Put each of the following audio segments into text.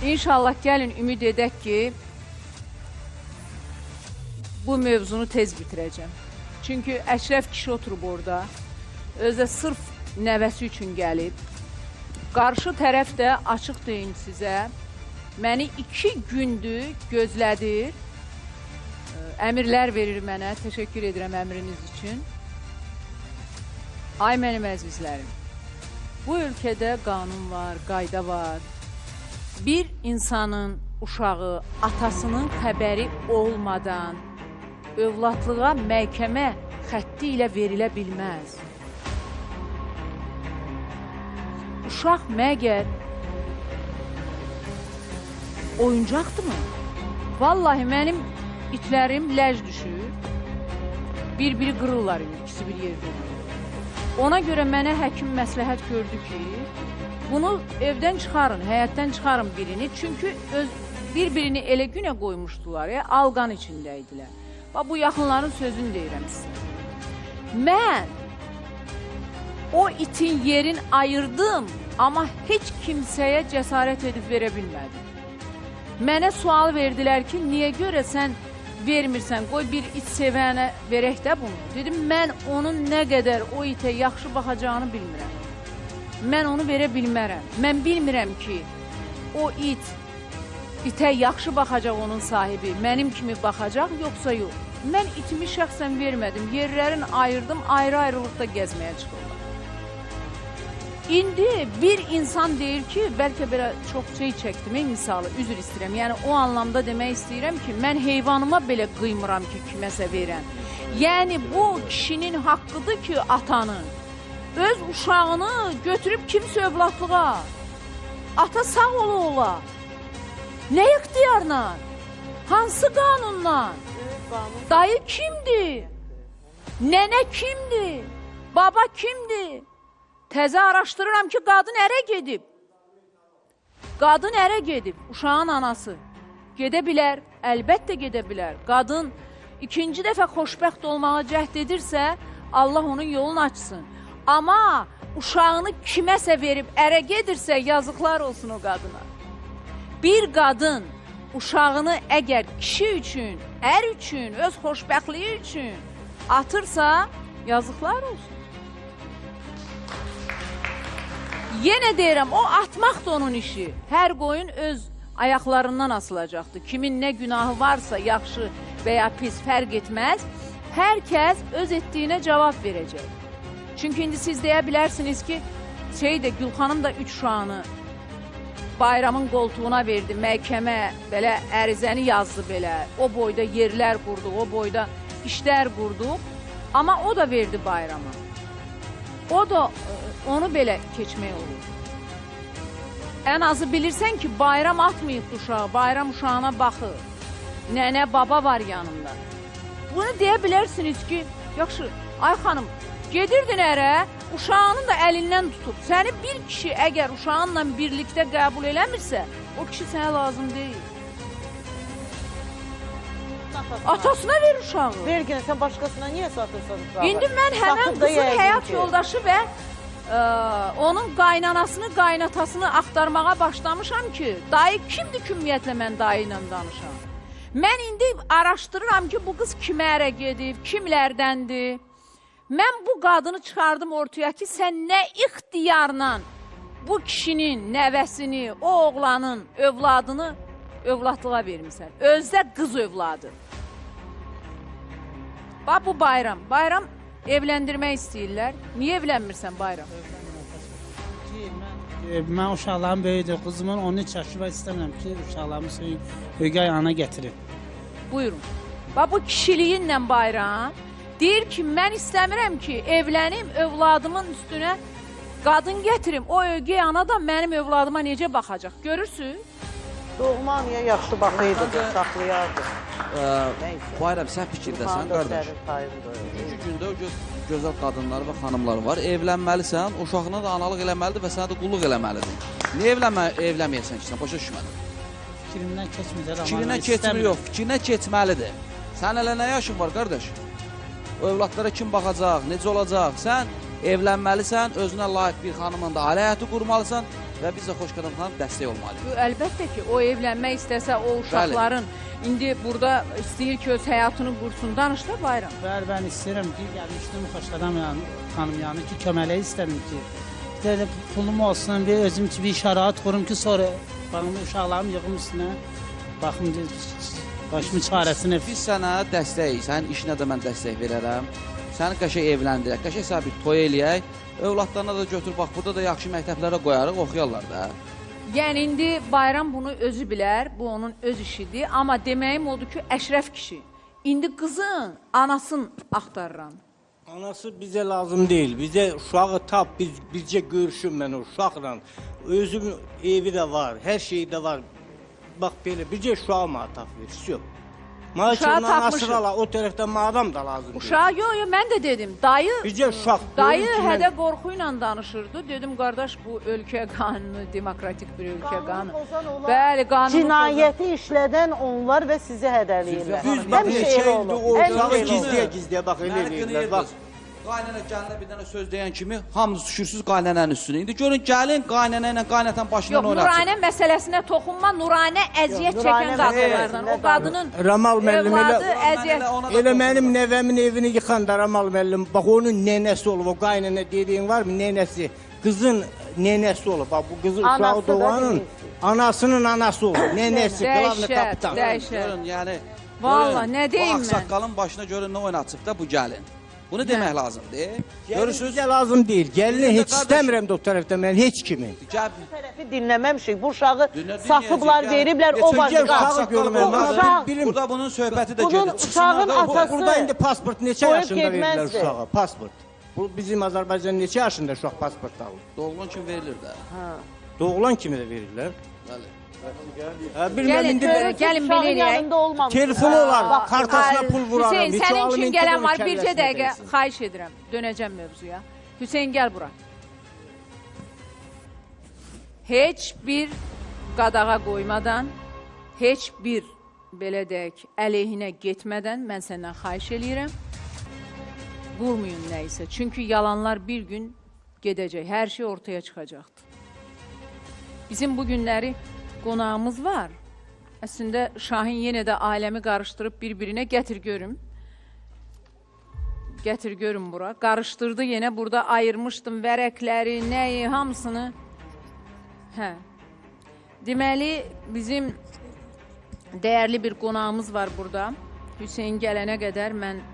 İnşallah gəlin ümid edək ki, bu mövzunu tez bitirəcəm. Çünki Əşrəf kişi oturub orada. Özü də sırf nəvəsi üçün gəlib. Qarşı tərəf də açıq deyim sizə, məni 2 gündür gözlədir. Əmirlər verir mənə. Təşəkkür edirəm əmriniz üçün. Ay mənim əzizlərim, bu ölkədə qanun var, qayda var. Bir insanın uşağı atasının xəbəri olmadan övladlığa məhkəmə xətti ilə verilə bilməz. Uşaq məgər oyuncaqdırmı? Vallahi mənim itlərim ləj düşür. Bir-biri qırırlar indi, ikisi bir yerdə olur. Ona görə mənə həkim məsləhət gördü ki, bunu evdən çıxarın, həyətdən çıxarın birini. Çünki bir-birini elə günə qoymuşdular, ya, alqan içindəydilər. Bax, bu yaxınların sözünü deyirəm sizə. Mən o itin yerin ayırdım, amma heç kimsəyə cəsarət edib verə bilmədim. Mənə sual verdilər ki, niyə görə sən vermirsən, qoy bir it sevənə verək də bunu. Dedim, mən onun nə qədər o itə yaxşı baxacağını bilmirəm. Mən onu verə bilmərəm. Mən bilmirəm ki, o itə yaxşı baxacaq onun sahibi, mənim kimi baxacaq, yoxsa yox. Mən itimi şəxsən vermədim, yerlərini ayırdım, ayrı-ayrılıqda gəzməyə çıxırlar. İndi bir insan deyir ki, bəlkə belə çox şey çəkdim, misalı, üzr istəyirəm. Yəni, o anlamda demək istəyirəm ki, mən heyvanıma belə qıymıram ki, kiməsə verəm. Yəni, bu kişinin haqqıdır ki, atanın. Öz uşağını götürüb kimsə övladlığa. Ata sağ ola ola. Nə ixtiyarla? Hansı qanunla? Dayı kimdir? Nənə kimdir? Baba kimdir? Təzə araşdırıram ki, qadın ərə gedib. Qadın ərə gedib, uşağın anası. Gedə bilər, əlbəttə gedə bilər. Qadın ikinci dəfə xoşbəxt olmağa cəhd edirsə, Allah onun yolunu açsın. Amma uşağını kiməsə verib ərə gedirsə, yazıqlar olsun o qadına. Bir qadın uşağını əgər kişi üçün, ər üçün, öz xoşbəxtliyi üçün atırsa, yazıqlar olsun. Yenə deyirəm, o atmaq da onun işi. Hər qoyun öz ayaqlarından asılacaqdır. Kimin nə günahı varsa, yaxşı və ya pis fərq etməz. Hər kəs öz etdiyinə cavab verəcək. Çünki indi siz deyə bilərsiniz ki, Gülxanım da 3 uşağını Bayramın qoltuğuna verdi, məhkəmə belə ərizəni yazdı belə. O boyda yerlər qurduq, o boyda işlər qurduq. Amma o da verdi Bayrama. O da onu belə keçmək olur. Ən azı bilirsən ki, Bayram atmayıbdı uşağı, Bayram uşağına baxır. Nənə, baba var yanında. Bunu deyə bilərsiniz ki, yaxşı, ay xanım, gedirdin ərə, uşağının da əlindən tutub. Səni bir kişi əgər uşağınla birlikdə qəbul eləmirsə, o kişi sənə lazım deyil. Atasına ver uşağı. Ver gene, sən başqasına niyə satırsan uşağı? İndi mən həmən qızın həyat yoldaşı və onun qaynanasını, qaynatasını axtarmağa başlamışam ki, dayı kimdir ki, ümumiyyətlə mən dayı ilə danışam? Mən indi araşdırıram ki, bu qız kimə ərə gedib, kimlərdəndir? Mən bu qadını çıxardım ortaya ki, sən nə ixtiyarla bu kişinin nəvəsini, o oğlanın övladını övladlığa vermirsən. Özdə qız övladı. Bax, bu Bayram. Bayram evləndirmək istəyirlər. Niyə evlənmirsən Bayram? Mən uşaqlarım böyüdür. Qızımın 13 yaşı var, istəmirəm ki, uşaqlarımı ögey ana gətirin. Buyurun. Bax, bu kişiliyinlə Bayram deyir ki, mən istəmirəm ki, evlənim, övladımın üstünə qadın gətirim. O ögey ana da mənim övladıma necə baxacaq? Görürsünüz? Doğma anaya yaxşı baxıydı, saxlayardı. Bayram, sən fikirdəsən, qardaş. Bugünkü gündə o gözəl qadınlar və xanımlar var. Evlənməlisən, uşağına da analıq eləməlidir və sənə də qulluq eləməlidir. Niyə evlənməyəsən ki, sən başa düşmədin? Fikrimdən keçmir. Fikrinə keçmir, yox, fikrinə keçməlidir. Sən hələ nə yaşın var, qardaş? O övladlara kim baxacaq, necə olacaq? Sən evlənməlisən, özünə layiq bir xanımla da ailə həyatı qurmalısan. Və biz də Xoşqədəm xanım dəstək olmalıyıq. Əlbəttə ki, o evlənmək istəsə, o uşaqların indi burada istəyir ki, öz həyatını qursun. Danış da Bayram. Bəli, mən istəyirəm ki, gəlmişdim Xoşqədəm xanım yanı ki, köməkliyi istədim ki, bir də pulum olsun, bir özüm üçün bir şərait qurum ki, sonra baxım uşaqlarım yığım üstünə, baxım başımın çarəsini. Biz sənə dəstəyik, sənin işinə də mən dəstək verərəm. Səni qəşəng evləndirək, qəşəng sənə bir toy eləyək. Övladlarına da götür, bax, burada da yaxşı məktəblərə qoyarıq, oxuyarlar da. Yəni indi Bayram bunu özü bilər, bu onun öz işidir. Amma deməyim odur ki, Əşrəf kişi, indi qızın anasını axtarıram. Anası bizə lazım deyil. Bizə uşağı tap, biz bircə görüşüm mən o uşaqla. Özümün evi də var, hər şeyi də var. Bax belə, bircə uşağı mənə tap ver, yox. Uşağı tapmışıq. O tərəfdən adam da lazım deyil. Uşağı, yox, yox, mən də dedim. Dayı, bircə uşaq. Dayı hədə qorxu ilə danışırdı. Dedim, qardaş, bu ölkə qanunu, demokratik bir ölkə qanunu. Bəli, qanunu Cinayəti işlədən onlar və sizi hədələyirlər. Düz, bax, neçə ildir o uşağı gizliyə-gizliyə, bax, elə eləyirlər. Bax. Qaynənə gəlinə bir dənə söz deyən kimi hamınız düşürsünüz qaynənənin üstünə. İndi görün, gəlin qaynənə ilə qaynatan başından oynatır. Yox, Nuranə məsələsinə toxunma, Nuranə əziyyət çəkən qadınlardan. O qadının övladı əziyyət... Elə mənim nəvəmin evini yıxan da Ramal müəllim, bax onun nənəsi olub, o qaynənə dediyin varmı, nənəsi, qızın nənəsi olub. Bax, bu qızı uşağı doğanın anasının anası olub, nənəsi, qlavni kapitan. Dəhşət, dəhşət. Valla, nə deyim mən? Bu ağsaqqalın başına görün nə oynatıb da bu gəlin. Bunu demək lazımdır. Görürsünüz? Gəlin lazım deyil. Gəlini heç istəmirəm də o tərəfdən mən, heç kimi. Bu tərəfi dinləməmişik. Bu uşağı satıblar, veriblər, o başqa. Burada bunun söhbəti də gedir. Bunun uşağın atası... Burada indi pasport neçə yaşında verirlər uşağa? Pasport. Bu bizim Azərbaycan neçə yaşında uşaq pasport alır? Doğulan kimi verilir də. Doğulan kimi də verirlər. Bəli. Gəlin, gəlin belə eləyək. Telefonu olar, kartasına pul vurarım. Hüseyin, sənin üçün gələn var, bircə dəqiqə xahiş edirəm. Dönəcəm mövzuya. Hüseyin, gəl bura. Heç bir qadağa qoymadan, heç bir, belə deyək, əleyhinə getmədən mən səndən xahiş eləyirəm. Qurmayın nə isə. Çünki yalanlar bir gün gedəcək. Hər şey ortaya çıxacaqdır. Bizim bu günləri qonağımız var. Əslində, Şahin yenə də aləmi qarışdırıb bir-birinə gətir görüm. Gətir görüm bura. Qarışdırdı yenə, burada ayırmışdım vərəqləri, nəyi, hamısını. Hə. Deməli, bizim dəyərli bir qonağımız var burada. Hüseyin gələnə qədər mən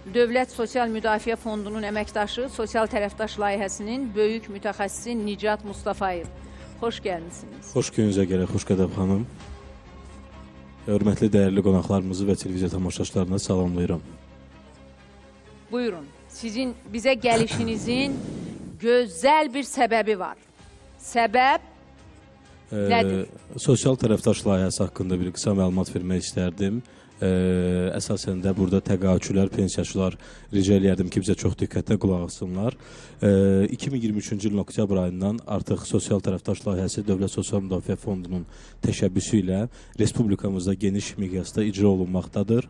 Dövlət Sosial Müdafiə Fondunun əməkdaşı, Sosial Tərəfdaş Layihəsinin böyük mütəxəssisi Nicat Mustafayev. Xoş gəlmisiniz. Xoş gününüzə gələk, Xoşqədəm xanım. Hörmətli, dəyərli qonaqlarımızı və televiziya tamaşaçılarını salamlayıram. Buyurun. Sizin bizə gəlişinizin gözəl bir səbəbi var. Səbəb nədir? Sosial Tərəfdaş Layihəsi haqqında bir qısa məlumat vermək istərdim. Əsasən də burada təqaüdçülər, pensiyaçılar rica eləyərdim ki, bizə çox diqqətlə qulaq assınlar. 2023-cü ilin oktyabr ayından artıq Sosial Tərəfdaş Layihəsi Dövlət Sosial Müdafiə Fondunun təşəbbüsü ilə Respublikamızda geniş miqyasda icra olunmaqdadır.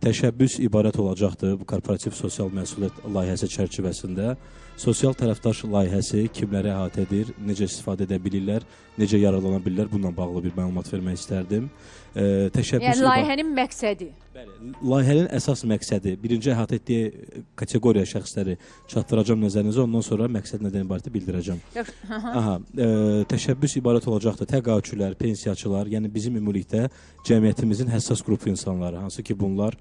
Təşəbbüs ibarət olacaqdır bu korporativ sosial məsuliyyət layihəsi çərçivəsində. Sosial tərəfdaş layihəsi kimləri əhatə edir, necə istifadə edə bilirlər, necə yararlana bilirlər, bununla bağlı bir məlumat vermək istərdim. Yəni layihənin məqsədi? Bəli, layihənin əsas məqsədi, birinci əhatə etdiyi kateqoriya şəxsləri çatdıracam nəzərinizə, ondan sonra məqsəd nədən ibarətdir bildirəcəm. Aha, təşəbbüs ibarət olacaqdır təqaüdçülər, pensiyaçılar, yəni bizim ümumilikdə cəmiyyətimizin həssas qrupu insanları, hansı ki bunlar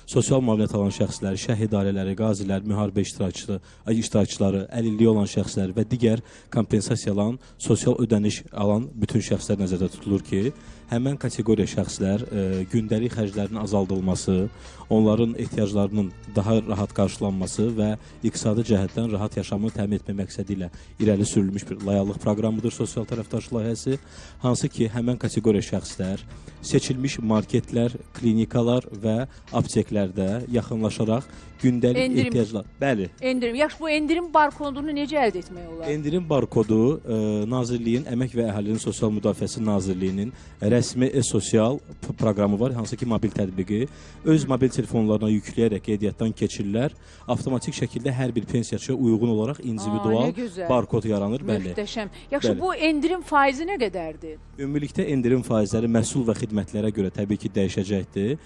sosial müavinət alan şəxslər, şəhid ailələri, qazilər, müharibə iştirakçıları, əlilliyi olan şəxslər və digər kompensasiya alan, sosial ödəniş alan bütün şəxslər nəzərdə tutulur ki, həmən kateqoriya şəxslər gündəlik xərclərinin azaldılması, onların ehtiyaclarının daha rahat qarşılanması və iqtisadi cəhətdən rahat yaşamını təmin etmək məqsədi ilə irəli sürülmüş bir layihəlik proqramıdır sosial tərəfdaş layihəsi, hansı ki, həmən kateqoriya şəxslər seçilmiş marketlər, klinikalar və apteklərdə marketlərdə yaxınlaşaraq gündəlik Endirim. ehtiyaclar. Bəli. Endirim. Yaxşı, bu endirim barkodunu necə əldə etmək olar? Endirim barkodu Nazirliyin Əmək və Əhalinin Sosial Müdafiəsi Nazirliyinin rəsmi e-sosial proqramı var, hansı ki mobil tətbiqi. Öz mobil telefonlarına yükləyərək qeydiyyatdan keçirlər. Avtomatik şəkildə hər bir pensiyaçıya uyğun olaraq individual nə gözəl. barkod yaranır. Bəli. Möhtəşəm. Yaxşı, Bəli. bu endirim faizi nə qədərdir? Ümumilikdə endirim faizləri məhsul və xidmətlərə görə təbii ki dəyişəcəkdir.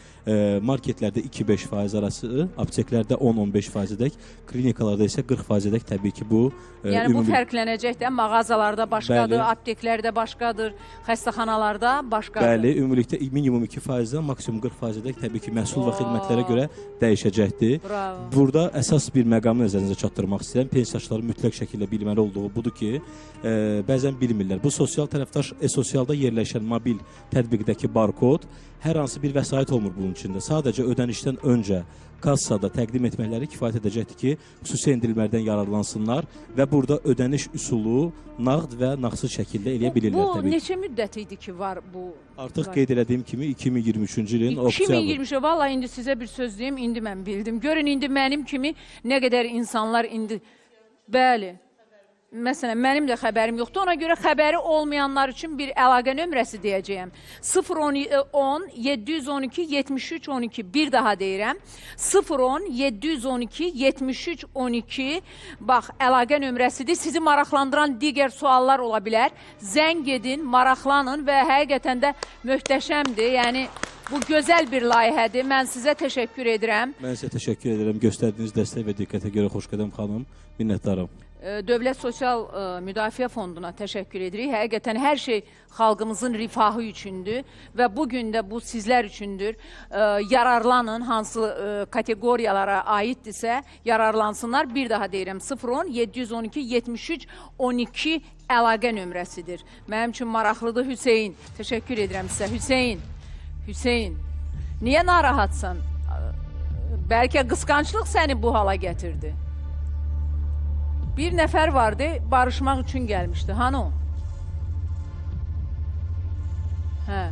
Marketlərdə 2-5% arası, apteklərdə 10-15%-ədək, klinikalarda isə 40%-ədək təbii ki bu Yəni bu ümumi fərqlənəcək də, mağazalarda başqadır, Bəli. apteklərdə başqadır, xəstəxanalarda başqadır. Bəli, ümumilikdə minimum 2%-dən maksimum 40%-ədək təbii ki məhsul və xidmətlərə görə dəyişəcəkdir. Bravo. Burada əsas bir məqamı nəzərinizə çatdırmaq istəyirəm. Pensiyaçıların mütləq şəkildə bilməli olduğu budur ki, bəzən bilmirlər. Bu sosial tərəfdaş e-sosialda yerləşən mobil tətbiqdəki barkod hər hansı bir vəsait olmur bunun içində. Sadəcə ödənişdən öncə kassada təqdim etməkləri kifayət edəcəkdir ki, xüsusi endirimlərdən yararlansınlar və burada ödəniş üsulu nağd və nağdsız şəkildə eləyə bilirlər Bu təbii ki. neçə müddət idi ki var bu? Artıq qeyd elədiyim kimi 2023-cü ilin oktyabr. 2023 vallahi indi sizə bir söz deyim, indi mən bildim. Görün indi mənim kimi nə qədər insanlar indi bəli. Məsələn, mənim də xəbərim yoxdur. Ona görə xəbəri olmayanlar üçün bir əlaqə nömrəsi deyəcəyəm. 010 712 73 12 bir daha deyirəm. 010 712 73 12 bax əlaqə nömrəsidir. Sizi maraqlandıran digər suallar ola bilər. Zəng edin, maraqlanın və həqiqətən də möhtəşəmdir. Yəni bu gözəl bir layihədir. Mən sizə təşəkkür edirəm. Mən sizə təşəkkür edirəm göstərdiyiniz dəstək və diqqətə görə Xoşqədəm xanım. Minnətdaram. Dövlət Sosial Müdafiə Fonduna təşəkkür edirik. Həqiqətən hər şey xalqımızın rifahı üçündür və bu gün də bu sizlər üçündür. Yararlanın, hansı kateqoriyalara aiddirsə yararlansınlar. Bir daha deyirəm 010 712 73 12 əlaqə nömrəsidir. Mənim üçün maraqlıdır Hüseyn. Təşəkkür edirəm sizə. Hüseyn, Hüseyn, niyə narahatsan? Bəlkə qısqanclıq səni bu hala gətirdi. Bir nəfər vardı, barışmaq üçün gəlmişdi. Hanı o? Hə.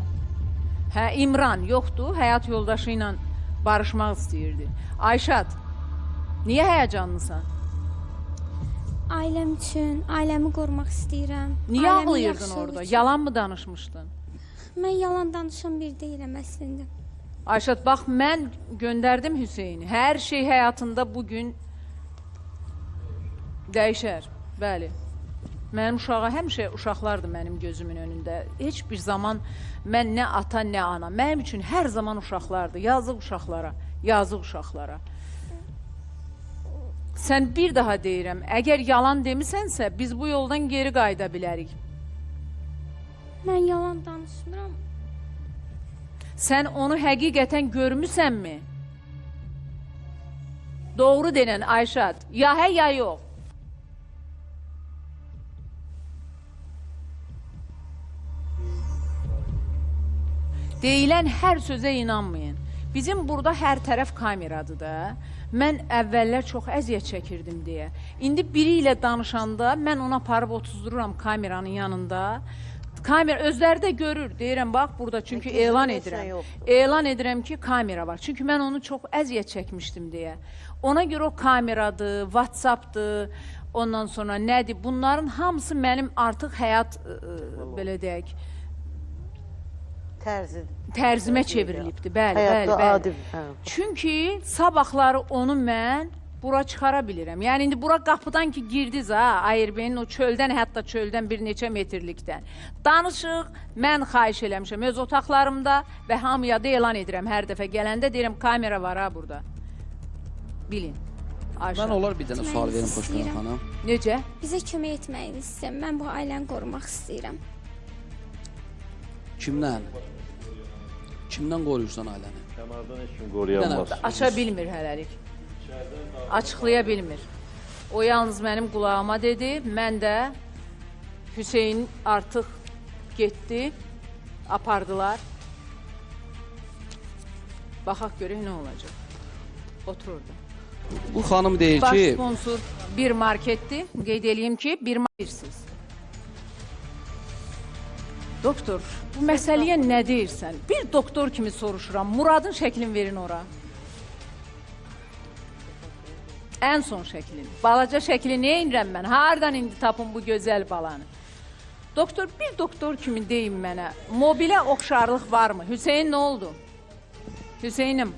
Hə, İmran yoxdur, həyat yoldaşı ilə barışmaq istəyirdi. Ayşad, niyə həyəcanlısan? Ailəm üçün, ailəmi qorumaq istəyirəm. Niyə ağlayırdın orada? Üçün. Yalan mı danışmışdın? Mən yalan danışan bir deyiləm əslində. Ayşad, bax, mən göndərdim Hüseyni. Hər şey həyatında bugün dəyişər, bəli. Mənim uşağa həmişə uşaqlardır mənim gözümün önündə. Heç bir zaman mən nə ata, nə ana. Mənim üçün hər zaman uşaqlardır. Yazıq uşaqlara, yazıq uşaqlara. Sən bir daha deyirəm, əgər yalan demisənsə, biz bu yoldan geri qayıda bilərik. Mən yalan danışmıram. Sən onu həqiqətən görmüsənmi? Doğru denən Ayşad, ya hə, ya yox. Deyilən hər sözə inanmayın. Bizim burada hər tərəf kameradır da. Mən əvvəllər çox əziyyət çəkirdim deyə. İndi biri ilə danışanda mən onu aparıb oturdururam kameranın yanında. Kamera özləri də görür. Deyirəm bax burada çünki elan edirəm. Elan edirəm ki kamera var. Çünki mən onu çox əziyyət çəkmişdim deyə. Ona görə o kameradır, WhatsAppdır, ondan sonra nədir? Bunların hamısı mənim artıq həyat belə deyək, tərzimə çevrilibdir. Bəli, bəli, bəli. Çünki sabahları onu mən bura çıxara bilirəm. Yəni indi bura qapıdan ki girdiz ha, ARB-nin o çöldən, hətta çöldən bir neçə metrlikdən. Danışıq, mən xahiş eləmişəm öz otaqlarımda və hamıya da elan edirəm hər dəfə gələndə deyirəm kamera var ha burada. Bilin. Ayşə. Mən olar bir dənə sual verim Xoşqədəm xanım. Necə? Bizə kömək etməyini istəyirəm. Mən bu ailəni qorumaq istəyirəm. Kimdən? Kimdən qoruyursan ailəni? Kənardan heç kim qoruyamaz. Aça bilmir hələlik. Açıqlaya bilmir. O yalnız mənim qulağıma dedi. Mən də Hüseyn artıq getdi. Apardılar. Baxaq görək nə olacaq. Otur orada. Bu xanım deyir Baş ki... sponsor bir marketdir. Qeyd eləyim ki, bir marketsiz. Doktor, bu məsələyə nə deyirsən? Bir doktor kimi soruşuram. Muradın şəklini verin ora. Ən son şəklini. Balaca şəkli nə edirəm mən? Hardan indi tapım bu gözəl balanı? Doktor, bir doktor kimi deyin mənə, mobilə oxşarlıq varmı? Hüseyin nə oldu? Hüseynim.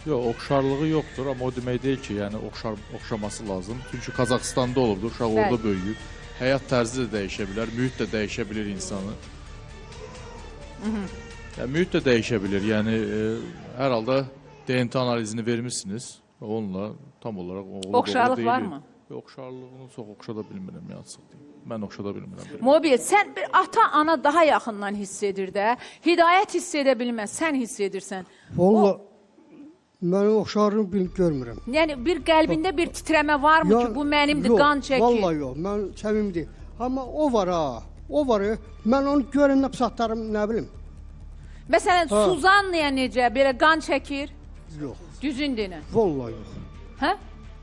Yox, oxşarlığı yoxdur, amma o demək deyil ki, yəni oxşaması lazım. Çünki Qazaxıstanda olubdur, uşaq orada böyüyüb. Həyat tərzi də dəyişə bilər, mühit də dəyişə bilir insanı. Yəni, mühit də dəyişə bilir, yəni hər halda DNT analizini vermişsiniz. Onunla tam olaraq oğlu Oxşarlıq varmı? Yox, oxşarlığını çox oxşada bilmirəm, yəni açıq deyim. Mən oxşada bilmirəm. Mobil, sən bir ata-ana daha yaxından hiss edir də. Hidayət hiss edə bilməz, sən hiss edirsən. Valla, mən oxşarlığını görmürəm. Yəni, bir qəlbində bir titrəmə varmı ki, bu mənimdir, qan çəkir? Valla yox, mən səmimi deyim. Amma o var ha, o var. Mən onu görəndə psatlarım, nə bilim. Məsələn, Suzannaya necə, belə qan çəkir? Yox. Düzün denə. Valla yox. Hə?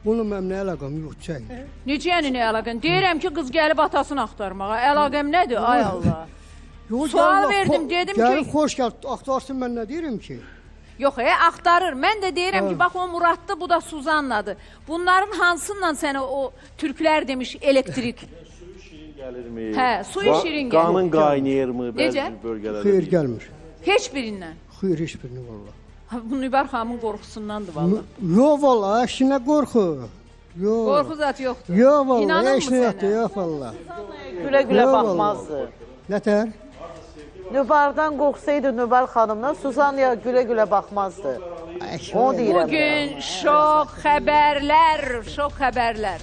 Bunun mənim nə əlaqəm yox, çəkmir. Necə yəni nə əlaqəm? Deyirəm ki, qız gəlib atasını axtarmağa. Əlaqəm nədir? Ay Allah. Sual verdim, dedim ki... Gəlib, xoş gəlib, axtarsın, mən nə deyirəm ki? Yox, axtarır. Mən də deyirəm ki, bax o Muraddır, bu da Suzannadır. Bunların hansından sənə o türklər demiş elektrik? Suyu şirin gəlirmi? Hə, suyu şirin gəlir. Qanın qaynayırmı bəzi bölgələrdə? Xeyr, gəlmir. Heç birindən? Xeyr, heç birindən valla. Bu Nübar xanımın qorxusundandır valla. Yox valla, əksinə qorxu. Yox. Qorxu zat yoxdur. Yox valla, İnanırmı əksinə sənə? yoxdur, yox valla. Gülə-gülə baxmazdı. Nətər? Nübardan qorxsaydı Nübar xanımdan, Suzannaya gülə-gülə baxmazdı. Onu deyirəm. Bugün şok xəbərlər, şok xəbərlər.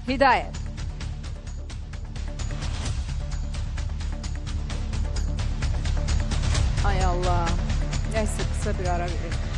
Hidayət. Ay Allah. Neyse, kısa bir ara verelim.